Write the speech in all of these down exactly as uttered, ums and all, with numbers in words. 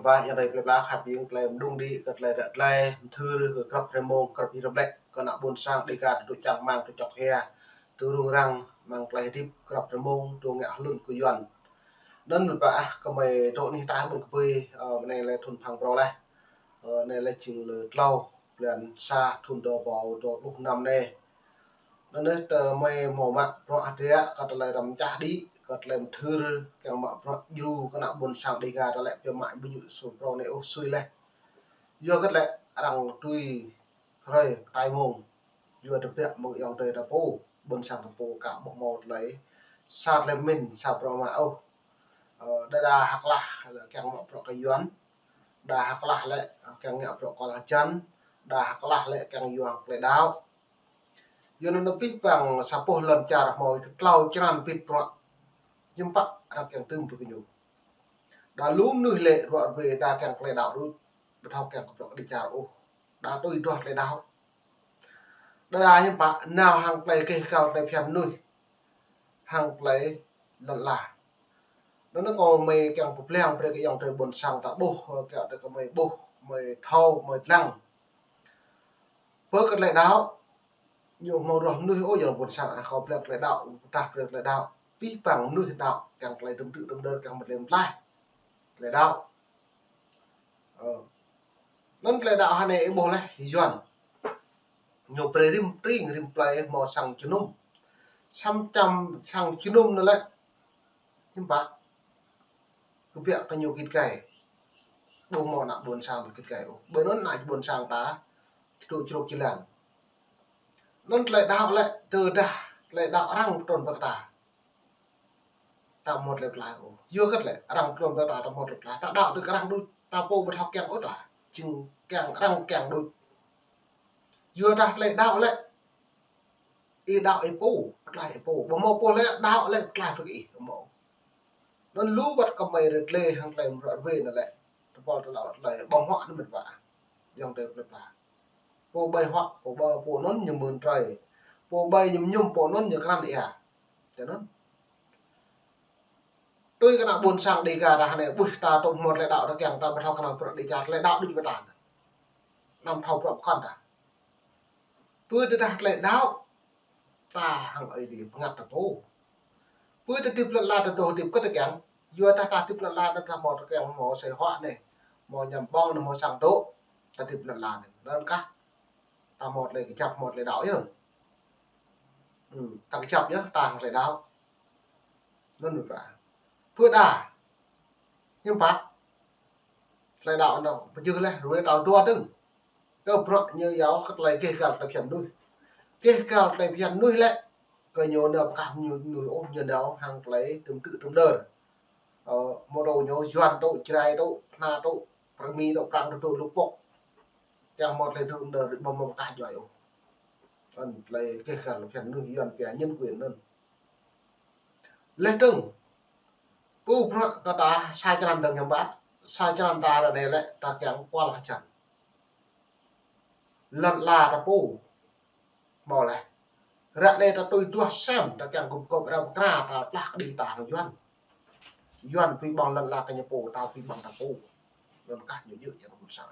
Wah, yang rai plei pla khăp ing tơlơi mơđung đĭ kơ tơlơi ră tơlơi mơthưr kơ grăp rơmông, grăp ih rơblĕ, kơ ană ƀôn sang Dêga tơdŭ čang mang tơdŭ čŏk hia, tơdŭ rŭng răng mang tơlơi hơdip grăp rơmông, tơdŭ ngă hlŭn kơ Yuan. Anŭn mơ̆n pă ah, kơmơi dŏ anih ataih ƀôn kơbơi, ơ, anai lĕ thŭn phang brâo laih. Ơ, anai lĕ jing lơ tlâo, blan sa thŭn dua rơbâo dua pluh năm anai. Anŭn yơh tơmơi hmâo mă bruă hơdră kơ tơlơi răm čah đĭ, kơ tơlơi mơthưr, kiăng mă bruă djru kơ ană ƀôn sang Dêga ta lĕ pioh mă ƀu djơ̆ sui prong anai ôh sui laih. Yua kơ tơlơi arăng tui hrơi tai mông. Yua tơbiă mơ̆ng ayŏng adơi ta pô, ƀôn sang ta pô ka ƀuh hmâo tơlơi sa tơlơi pơmĭn, sa bruă mă ôh. Ơ, đa đa hơklah lĕ kiăng mă bruă kơ Yuan, đa hơklah lĕ kiăng ngă bruă kual hơjăn, đa hơklah lĕ kiăng yua hăng tơlơi đaŏ. Yua anŭn abih bang sa boh lŏn čar hmâo tlâo črăn bit bruă. Hiư̆m pă arăng kiăng tơm brơi kơ ñu. Đa lu mơnuih lĕ ruă ruê đa kiăng tơlơi đaŏ đôč, ƀu thâo kiăng kơ bruă kơđi čar ôh. Đa tui duah tơlơi đaŏ. Đa đa hiư̆m pă nao hăng tơlơi keh kal tơlơi phiăn mơnuih, hăng tơlơi lŏn ala. Anŭn kâo mơi kiăng pơblang brơi kơ ayŏng adơi ƀôn sang ta ƀuh, kiăng tơ kơmơi ƀuh, mơi thâo, mơi lăng. Pơ kơ tơlơi đaŏ, ñu hmâo ruah mơnuih ôh, ayŏng ƀôn sang ah, kâo blang tơlơi đaŏ, pơdah brơi tơlơi đaŏ. Abih bang mơnuih đaŏ, kiăng tơlơi tơm tư̆ tơm đơr, kiăng mơtlĕm tlaih. Tơlơi đaŏ. Ơ. Anŭn tơlơi đaŏ hơnai ih ƀuh laih, Yuan. Ñu brơi rĭm tring, rĭm plơi hmâo sang jơnum. Samơ̆ čăm sang jơnum anŭn lĕ. Hiư̆m pă. Kơbiă kơ ñu git gai. Ƀu hmâo ană ƀôn sang git gai ôh. Ƀơi anŭn ană ƀôn sang ta, čơdrôk čơdrôk jơlan. Anŭn tơlơi đaŏ lĕ, tơdah tơlơi đaŏ arăng pơtrŭn brơi kơ ta. Ta hmâo tơlơi pơklaih ôh. Yua kơ tơlơi arăng pơtrŭn brơi ta, ta hmâo tơlơi pơklaih. Ta đaŏ tui kơ arăng đôč, ta pô ƀu thâo kiăng ôh ta. Jing kiăng arăng kiăng đôč. Yua dah tơlơi đaŏ lĕ, ih đaŏ ih pô, pơklaih ih pô. Ƀu hmâo pô lĕ đaŏ lĕ pơklaih brơi kơ ih, ƀu hmâo. Anŭn lu wơ̆t kơmơi rơtlê hăng tơlơi mră ruê anŭn lĕ. Tơpul tơlơi, tơlơi ƀơ̆ng huă anŭn mơ̆n wă. Ayŏng adơi plei pla. Pô ƀơi huă, pô ƀơi pô anŭn ñu mơ̆n trơi. Pô ƀơi ñu mơñum pô anŭn ñu krăn ia. Tui anŭn. Tui kơ ană ƀôn sang Dêga ta hơnai ƀuh ta tŭ hmâo tơlơi đaŏ ta kiăng ta ƀu thâo kơnăl bruă kơđi čar tơlơi đaŏ đôč wơ̆t ta. Anăm thâo bruă pơkŏn ta. Pơ tơdah tơlơi đaŏ, ta hăng Ơi Adai bơngăt ta pô. Pơ ta hơdip lŏn ala ta dŏ hơdip kơ ta kiăng. Yua dah ta hơdip lŏn ala ta hmâo ta kiăng hmâo asơi huă anai. Hmâo añăm ƀơ̆ng anai hmâo sang dŏ. Ta hơdip lŏn ala anai. Anŭn kah. Ta hmâo tơlơi kơjăp hmâo tơlơi đaŏ yơh. Hmm, ta kơjăp yơh, ta hăng tơlơi đaŏ. Anŭn mơ̆n pă. Pơ đa. Hiư̆m pă. Tơlơi đaŏ anŭn pơjưh laih, ruai ta dua dơ̆ng. Kơ bruă ñu iâu kơ tơlơi keh kal tơlơi phiăn mơnuih. Keh kal tơlơi phiăn mơnuih lĕ. Kơ ñu nao pơkah ñu mơnuih ôh, ñu nao hăng tơlơi tơm tư̆ tơm đơr. Ơ, mơdrô ñu Yuan tŭ, Jrai tŭ, Hna tŭ, Prăng Mi tŭ, Prăng tŭ, tŭ lu pŏk. Kiăng hmâo tơlơi tơm đơr, ƀu hmâo pơkah djuai ôh. Anŭn tơlơi keh kal phiăn mơnuih Yuan pia nhân quyền anŭn. Laih dơ̆ng. Pơ bruă kơ ta sa črăn dơ̆ng hiư̆m pă, sa črăn ta ră anai lĕ ta kiăng kual hơjăn. Lŏn ala ta pô. Hmâo laih. Ră anai ta tui duah sem, ta kiăng gum gôp răm kra, ta plah kơđi ta hăng Yuan. Yuan pui ƀơ̆ng lŏn ala kơ ñu pô, ta pui ƀơ̆ng ta pô. Anŭn kah ñu djơ̆ čar ƀôn sang.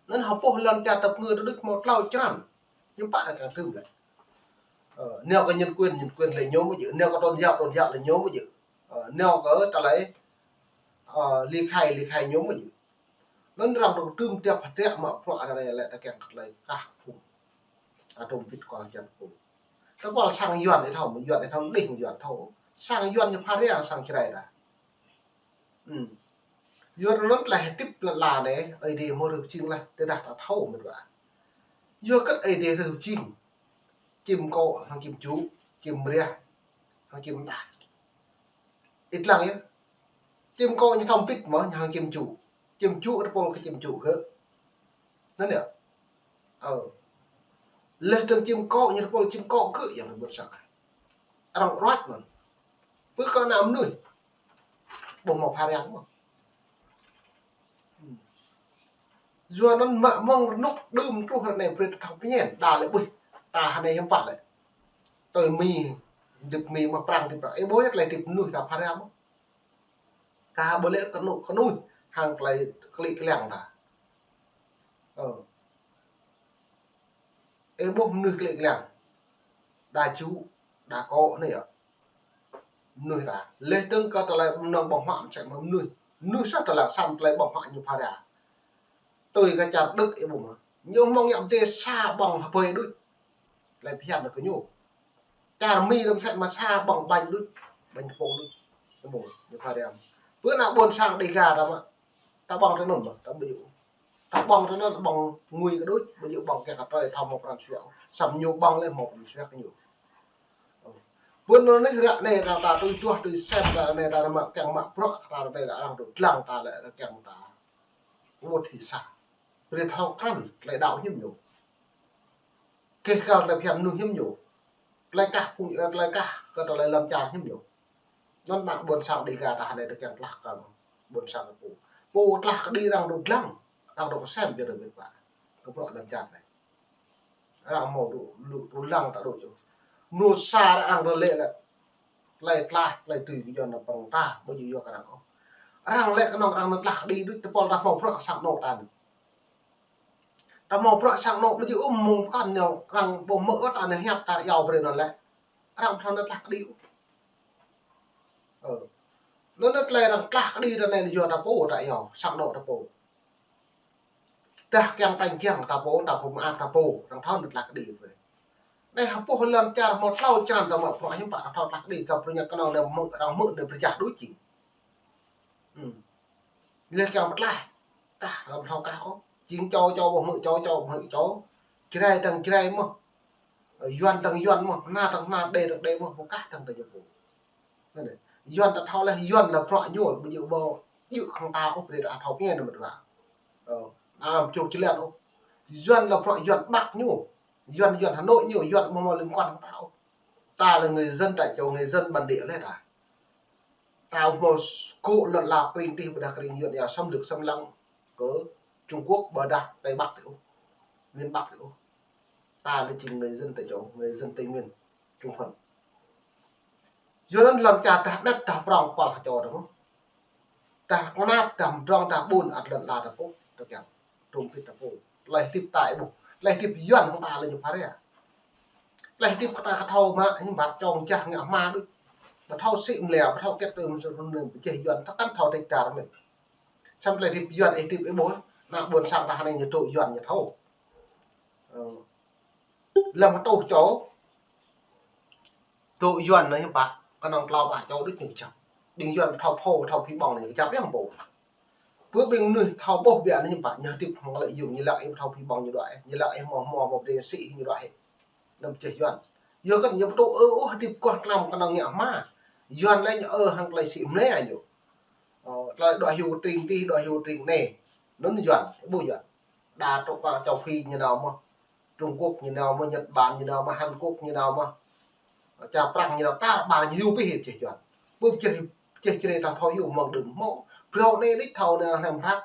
Anŭn hơpŏh lŏn čar ta pơngư ta đôč hmâo tlâo črăn. Hiư̆m pă ta kiăng tơm lĕ. Ơ, nao kơ nhân quyền, nhân quyền lĕ ñu mơ̆ djơ̆. Nao kơ tôn giáo, tôn giáo lĕ ñu mơ̆ djơ̆. Ơ, nao kơ tơlơi, ơ, ly khai, ly khai ñu mơ̆ djơ̆. Anŭn arăng tŭ tơm tiap hơtiă mă bruă arăng lĕ ta kiăng kơ tơlơi kah phung. Ta tŭm bit kual hơjăn phung. Ta kual sang Yuan ih thâo, Yuan ih thâo đih Yuan thâo. Sang Yuan ñu pha ria sang Jrai ta. Hmm. Yuan anŭn tơlơi hơdip lŏn ala anai, Ơi Adai hmâo rơ̆k jing laih, tơdah ta thâo mơ̆n wă. Yua kơ Ơi Adai rơ̆k jing. Čim kŏ hăng čim čŭ, čim mriah hăng čim mơdah. Ih lăng yơh. Čim kŏ ñu thâo bit mơ̆, ñu hăng čim čŭ. Čim čŭ tơpul kơ čim čŭ gơ̆. Anŭn yơh. Ơ. Laih dơ̆ng čim kŏ ñu tơpul čim kŏ gơ̆ ayŏng adơi ƀôn sang. Arăng ruăt anŭn. Pơ kơ ană mơnuih. Ƀu hmâo pha ria mơ̆. Hmm. Yua anŭn mă mơ̆ng rơnŭk đưm truh ră anai brơi ta thâo pơñen, đa lĕ ƀuh. Ta hơnai hiư̆m pă lĕ. Tui Mi, hơdip Mi mă Prăng hơdip Prăng. Ih ƀuh yơh tơlơi hơdip mơnuih ta pha ria mơ̆. Kah ƀu lĕ kơnuk kơnuih, hăng tơlơi klĭ kliăng ta. Ơ. Ih ƀuh mơnuih klĭ kliăng. Đa čŭ, đa kŏ anai yơh. Mơnuih ta. Laih dơ̆ng kơ tơlơi mơnơ̆ng ƀơ̆ng huă mơsĕ mơ̆ mơnuih. Mơnuih soh tơlơi sam tơlơi ƀơ̆ng huă ñu phara. Tui kơ čar Đức ih ƀuh mơ̆. Ñu mơ̆ng yă mơdê sa ƀơ̆ng hơbơi đôč. Tơlơi phiăn kơ ñu. Čar Mi lơ̆m sĕ mơ̆ sa ƀơ̆ng ƀañ đôč. Ƀañ tơpŭng đôč. Ih ƀuh mơ̆. Ñu phara. Bơ ană ƀôn sang Đêga ta mơ̆. Ta ƀơ̆ng tơ anŭn mơ̆. Ta ƀu djơ̆. Ta ƀơ̆ng tơ anŭn ƀơ̆ng ngui kơ đôč. Ƀu djơ̆ ƀơ̆ng kiăng kơ trơi thâo hmâo pran jua. Săm ñu ƀơ̆ng lĕ hmâo pran jua kơ ñu. Bơ anŭn anai ră anai ta, ta tui tuah tui sem ta anai ta mă kiăng mă bruă ta anai lĕ arăng tŭ dlăng ta lĕ arăng kiăng ta. Wơ̆t hĭ sa. Brơi thâo krăn tơlơi đaŏ hiư̆m ñu. Keh kăl tơlơi phiăn mơnuih hiư̆m ñu. Tơlơi kah phung, ơ, tơlơi kah kơ tơlơi lŏn čar hiư̆m ñu. Anŭn ană ƀôn sang Đêga ta anai ta kiăng tlah kơ ƀôn sang pô. Pô tlah kơđi arăng tŭ dlăng, arăng tŭ kơsem jơ̆ rơbit pă. Kơ bruă lŏn čar anai. Arăng hmâo tŭ, tŭ, tŭ lăng ta đôč. Mơnuih sa arăng tơlĕ lĕ. Tơlơi tlaih, tơlơi tui kơ Yuan anŭn pơ̆ng ta, ƀu djơ̆ yua kơ arăng ôh. Arăng lĕ kơnơ̆ng arăng anŭn tlah kơđi đôč, tơpul ta hmâo bruă sang anŏ ta anai. Ta hmâo bruă sang anŏ, ƀu djơ̆ ôh mơ̆ng pơkŏn ñu, arăng ƀu hmư̆ ôh ta anai hiăp ta iâu brơi anŭn lĕ. Arăng pơthâo anŭn tlah kơđi ôh. Ơ. Anŭn anŭn tơlơi arăng tlah kơđi ta anai yua ta pô ta iâu, sang anŏ ta pô. Dah kiăng tañ kiăng ta pô, ta pô mơak ta pô, arăng thâo anŭn tlah kơđi brơi. Anai hơpŭ lŏn čar hmâo tlâo črăn ta mă bruă hiư̆m pă arăng thâo tlah kơđi kơ pơrơñăt kơnơ̆ng anai hmư̆, arăng hmư̆ anai pơrơjah đôč jing. Hm. Laih kiăng pơtlaih, kah arăng thâo kah ôh. Jing čô čô ƀu hmư̆ čô čô ƀu hmư̆ čô. Jrai dơ̆ng jrai mơ̆. Yuan dơ̆ng Yuan mơ̆, hna dơ̆ng hna, Đê dơ̆ng Đê mơ̆, ƀu kah dơ̆ng tơ ñu pô. Anai. Yuan ta thâo laih, Yuan lĕ bruă ñu, ƀu djơ̆ ƀu djơ̆ khŏng ta ôh, brơi ta thâo pơñen mơ̆ ta. Ơ, anăm čuk čơlen ôh. Yuan lĕ bruă Yuan Bắc ñu. Yuan, Yuan Hà Nội ñu, Yuan ƀu hmâo liên quan khŏng ta ôh. Ta là người dân tại chỗ, người dân bản địa lĕ ta. Ta ƀu hmâo gŭ lŏn ala pring tih ƀôdah kơring Yuan yua xâm lược xâm lăng kơ Trung Quốc ƀôdah Tây Bắc tih ôh. Miền Bắc tih ôh. Ta là chính người dân tại chỗ, người dân Tây Nguyên, Trung Phần. Yua anŭn lŏn čar dah anet dah prŏng kual kơ čô ta mơ̆. Dah kơnap dah mơdrŏng dah ƀun ăt lŏn ala ta pô, ta kiăng. Trum pit ta pô. Tơlơi hơdip ta ih ƀuh. Tơlơi hơdip Yuan hăng ta lĕ ñu phara. Tơlơi hơdip kơ ta kơ thâo mă, hiư̆m pă čong jah ngă hma đôč. Ƀu thâo sĭ mơlia, ƀu thâo kiăt tui mơsŭn run nem pơjeh Yuan, ta kăn thâo đĕč dar anai. Săm tơlơi hơdip Yuan ih hơdip ih ƀuh, ană ƀôn sang ta anai ñu tŭ Yuan ñu thâo. Ơ. Lăm hơtuh čô, tŭ Yuan anai hiư̆m pă, kơnơ̆ng tlâo pă čô đôč ñu kơjăp. Ƀing Yuan ƀu thâo phô, ƀu thâo phi ƀơ̆ng anai kơjăp yơh pô. Bơ ƀing mơnuih thâo ƀuh biă anai hiư̆m pă, ñu hơdip hăng lĕ yŭng, ñu lăng ih ƀu thâo phi ƀơ̆ng ñu đuaĭ, ñu lăng ih hmâo hmua hmâo pơdai sĭ ñu đuaĭ hĭ. Anăm pơjeh Yuan. Yua kơ ñu ƀu tŭ ư ôh hơdip kuah tlam kơnơ̆ng ngă hma. Yuan lĕ ñu ư hăng tơlơi sĭ mơlia ñu. Ơ, tơlơi đuaĭ hyu tring tih, đuaĭ hyu tring anai. Anŭn Yuan, ih ƀuh Yuan. Đa tŭ pă châu Phi ñu nao mơ̆. Trung Quốc ñu nao mơ̆, Nhật Bản ñu nao mơ̆, Hàn Quốc ñu nao mơ̆. Čar Prăng ñu nao, ta ƀar ñu hyu pih pơjeh Yuan. Ƀu pơjeh, pơjeh čơrê ta thâo hyu mơ̆ng đưm hmâo. Phrâo anai đôč thâo anai hrăm hrăk.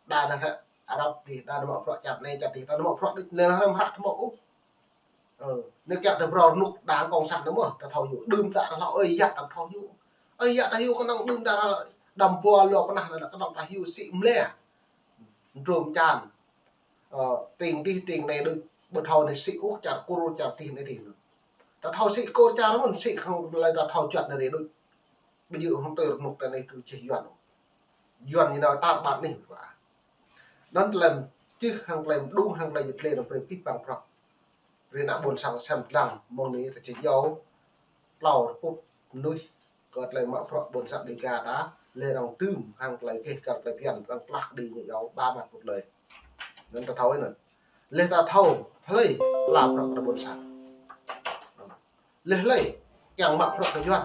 Đa anai hră Arab tih, đa anai mă bruă čar anai čar tih, đa anai mă bruă đôč anai hrăm hrăk hmâo ôh. Ơ, anai kiăng ta phrâo rơnŭk đảng cộng sản anai mơ̆, ta thâo hyu. Đưm đă ta thâo ơi yă ta thâo hyu. Ơi yă ta hyu kơnơ̆ng đưm đă đăm pua lua pơnah anai kơnơ̆ng ta hyu sĭ mơlia. Trum čan. Ơ, tring tih tring anai đôč, ƀu thâo anai sĭ ôh čar Kur čar tih anai tih. Ta thâo sĭ Kur čar mơ̆n sĭ khŏng tơlơi ta thâo juăt anai đôč. Ƀu djơ̆ hăng tui rơnŭk ta anai kơ čeh Yuan. Yuan ñu nao tar ƀar anai. Anŭn tơlơi čih hăng tơlơi mơđung hăng tơlơi jơt lĕ anŭn brơi pih păng prŏk. Brơi ană ƀôn sang sem dlăng mơ̆ng anai ta čih yua. Tlâo rơpŭt mơnuih kơ tơlơi mă bruă ƀôn sang Đêga ta, lĕ arăng tŭm hăng tơlơi keh kăl tơlơi phiăn, arăng tlah kơđi ñu yua ba măt pŭt lơi. Anŭn ta thâo anŭn. Lĕ ta thâo, hlơi, tla bruă kơ ƀôn sang. Lĕ hlơi, kiăng mă bruă kơ Yuan.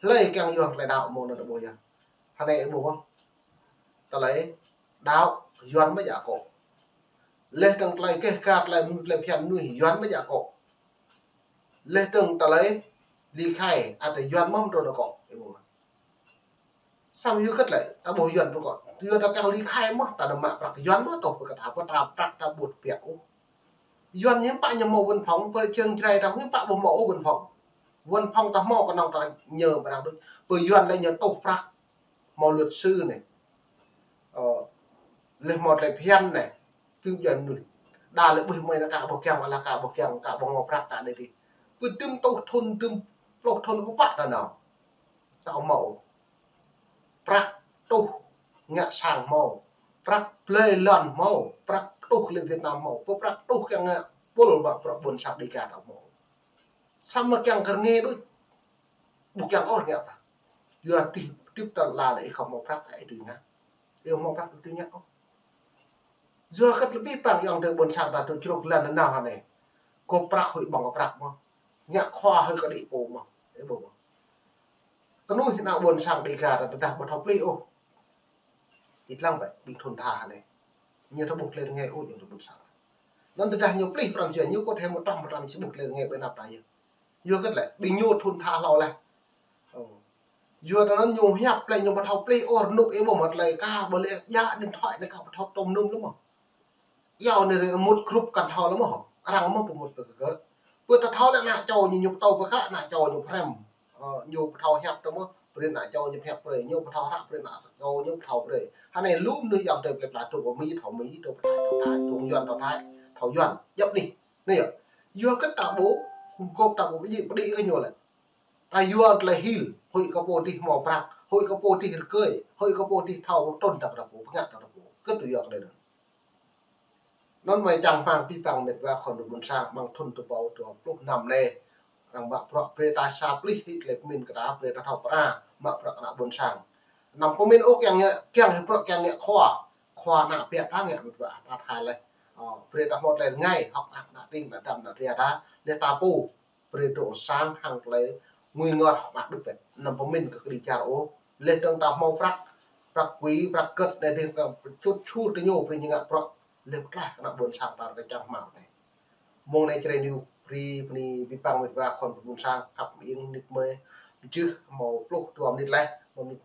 Hlơi kiăng yua tơlơi đaŏ mơ̆ng anŭn ta ƀuh yơh. Hơnai ih ƀuh mơ̆. Tơlơi đaŏ Yuan mơ̆ djă akŏ. Lĕ dơ̆ng tơlơi keh kăl tơlơi mơnuih tơlơi phiăn mơnuih Yuan mơ̆ djă akŏ. Lĕ dơ̆ng tơlơi ly khai ăt Yuan mơ̆ mơtrôn akŏ. Ih ƀuh mơ̆. Săm yua kơ tơlơi, ta ƀuh Yuan mơtrôn akŏ. Yua ta kiăng ly khai mơ̆, ta nao mă prăk Yuan mơ̆ tŏh pơ kơ ta, pơ ta prăk ta ƀu tơbiă ôh. Yuan ñu pă ñu hmâo văn phòng, pơ čreng Jrai ta ñu pă ƀu hmâo ôh văn phòng. Văn phòng ta hmâo kơnơ̆ng ta ñu ƀơrăng đôč. Pơ Yuan lĕ ñu tŏh prăk hmâo luật sư anai. Ơ, Lĕ hmâo tơlơi phiăn anai, tŭ jua mơnuih. Đa lĕ ƀuh mơi anai ka ƀu kiăng, ala ka ƀu kiăng, ka ƀu hmâo prăk ka anai dih. Pơ tơm tuh thŭn, tơm pluh thŭn kơ pă ta nao. Ta hmâo. Prăk tuh ngă sang hmâo. Prăk plơi lŏn hmâo. Prăk tuh lĕ Việt Nam hmâo. Pơ prăk tuh kiăng ngă pul ƀă prăk ƀôn sang Đêga ta hmâo. Samơ̆ kiăng kơ rơngai đôč. Ƀu kiăng ôh ngă prăk. Yua tih tip tơl la anai ih khŏm hmâo prăk, ih tui ngă. Ih hmâo prăk ih tui ngă ôh. Yua kơ tơlơi abih bang ayŏng adơi ƀôn sang ta tŭ čruk lăn anai nao hơnai. Kơ prăk huĭ ƀơ̆ng kơ prăk mơ̆. Ngă khua huĭ kơ đĭ pô mơ̆. Ih ƀuh mơ̆. Kơnuih ană ƀôn sang Đêga ta tơdah ƀu thâo plih ôh. Ih lăng bĕ, ƀing thŭn tha hơnai. Ñu thâo ƀuh tơlơi rơngai ôh ayŏng adơi ƀôn sang. Anŭn tơdah ñu plih pran jua ñu kơ thâo một trăm phần trăm či ƀuh tơlơi rơngai ƀơi anăp ta yơh. Yua kơ tơlơi, ƀing ñu thŭn tha hlâo laih. Ơ. Yua anŭn ñu hiăp tơlơi ñu ƀu thâo plih ôh, rơnŭk ih ƀuh mơ̆ tơlơi ka ƀu lĕ ƀiă điện thoại anai ka ƀu thâo tŏm nŭm lĕ mơ̆. Yua anai rơi mŭt group kăn thâo lĕ mơ̆. Arăng mơ̆ pơmŭt pơkơkơ. Pơ ta thâo lĕ ană čô ñu, ñu pơtô pơkă ană čô ñu phrăm. Ơ, ñu pơthâo hiăp ta mơ̆, brơi ană čô ñu hiăp brơi, ñu pơthâo hră brơi ană čô ñu pơthâo brơi. Hơnai lu mơnuih ayŏng adơi plơi pla tŭ pơ Mi thâo Mi, tŭ pơ Thái thâo Thái, tŭ Yuan thâo Thái, thâo Yuan. Djŏp anih. Anai yơh. Yua kơ ta ƀu, hŭm kôp ta ƀu pơdjai pơdjai kơ ñu lĕ. Ta yua tơlơi hil, huĭ kơ pô dih hmâo prăk, huĭ kơ pô dih rơgơi, huĭ kơ pô dih thâo trŭn tơ̆ng ta pô, pơngă tơ̆ng ta pô. Kơ tui yua kơ anai. Anŭn mơi čang hmang abih bang met wa khŏm rơmŭn sang amăng thŭn dua ƀâo dua pluh năm anai. Arăng mă bruă brơi ta sa plih hĭ tơlơi pơmĭn kơ ta brơi ta thâo pơra, mă bruă kơ ană ƀôn sang. Anăm pơmĭn ôh kiăng ngă, kiăng hĭ bruă kiăng ngă khua. Khua ană pia ta ngă met wa ta thâo laih. Ơ, brơi ta hmâo tơlơi rơngai, hŏk mơak ană tring, ană dăm, ană tria ta, laih ta pô. Brơi dŏ sang hăng tơlơi ngui ngor hŏk mơak đôč bĕ. Anăm pơmĭn kơ kơđi čar ôh. Laih dơ̆ng ta hmâo prăk, prăk kui, prăk kơ̆t, anai dih ta čut čur tơ ñu, brơi ñu ngă bruă. Laih pơklaih kơ ană ƀôn sang ta rơkơi čang hmang anai. Mơ̆ng anai Jrai News brơi bơni abih bang met wa khŏm rơmŭn sang khăp mơ̆ng ing nit mơi. Mơjưh hmâo pluh dua mơnit laih, mơ̆ng nit